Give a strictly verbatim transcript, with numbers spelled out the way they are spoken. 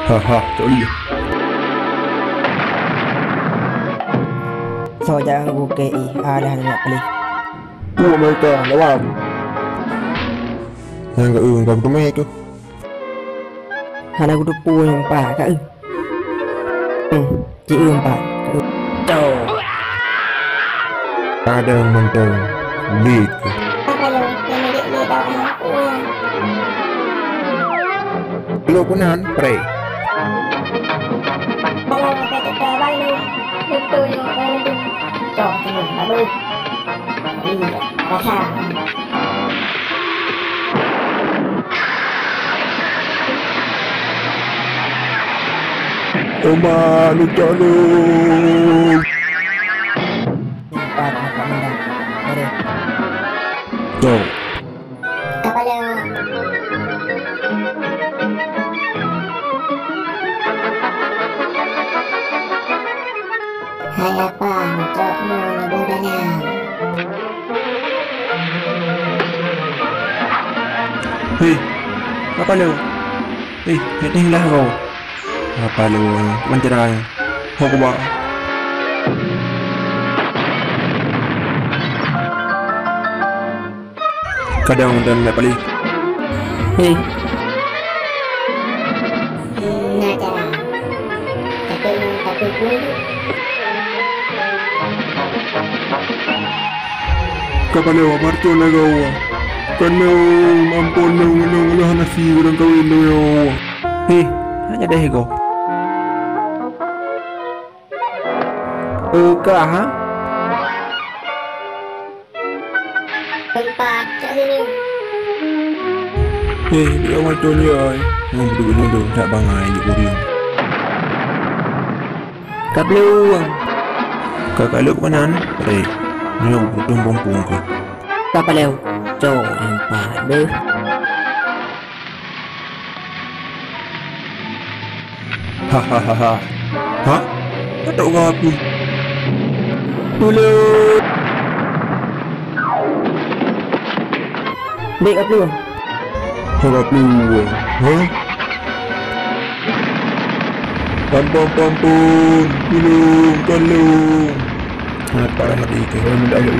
Ha, ha, cok lé. Soe jak ganggu keu i, alah aneuk paleng. Peue mereka lawan? Nyang ka eu ka kuteumé keuh. Hana kuteupeu nyang pat ka eu. Hmm, ci eu pat ka eu. Cok. Kadang mantong bit. Apa lo? Yang milik ni tau anak aku ya. Lo kunan pre. Kalau pakai cakap abang ni, betul ni orang tu. Cok tu, bagus. Iya, rasa. Oma, lucok lu. Empat, empat, empat. Mari. Cok. Kapala. Hai apa, cok nyoe leubeh dalam. Hei, apa lu? Hei, hei, lah kau. Apa lu? Mencera. Hok ba. Kadang dan nak balik. Hei. Nah, cara. Tapi, tapi pun. Kapala wa marco na gawa. Kan neu ampon neu neu neu hana si urang kawin neu. Hei, hanya deh go. Ka, ha? Tempat kat sini. Eh, dia macam ni ai. Ngon duduk ni tu, tak bangai je kurim. Ka belum. Ka kalau bukan eh. Ni aku butuh pompong ke. Ka palau. Cok, empat deh. Hahaha. Ha? Katok kau aku. Tulung. Dek, ka peuluh. Ha, ka peuluh. Ha? Ampun, ampun, ampun. Tulung, tulung. Ha, parah hati ke. Minta ayo.